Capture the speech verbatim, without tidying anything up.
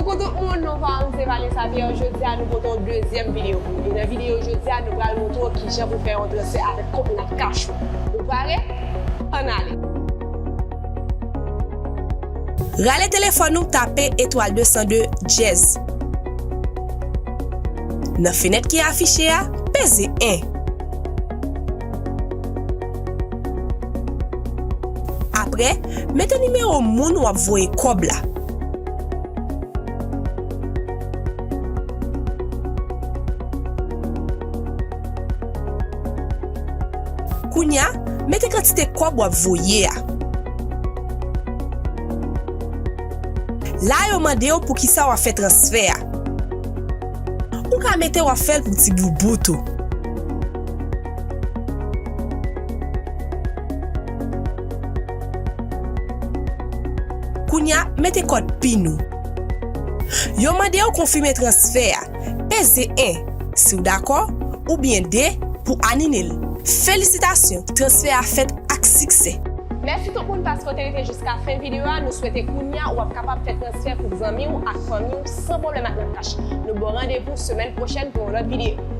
Koukou tout moun, non pa m se Vanessa Pierre. Jodi a nou pote yon dezyèm videyo pou ou. E nan videyo jodi a, nou pral montre w kijan pou fè yon transfè avèk kont Natcash ou. Ou pare? Ann ale! Rale telefòn ou, tape etwal de san de dyèz. Nan fenèt ki afiche a, peze en. Apre, mete nimewo moun w ap voye kòb la. Kounye a, mete kantite kòb w ap voye a. La yo mande w poukisa w ap fè transfè a. Ou ka mete w ap fè l pou ti boubout ou. Kounye a, mete kòd pin ou. Yo mande w konfime transfè a. Peze en si w dakò, oubyen de pou anile l. Felisitasyon, transfè a fèt ak siksè! Mèsi tout moun paske w te rete jiska fen videyo a. Nou swete kounye a w ap kapab fè transfè pou zanmi w ak fanmi w san pwoblèm ak Natcash. Nou ba w randevou semèn pwochèn pou yon lòt videyo.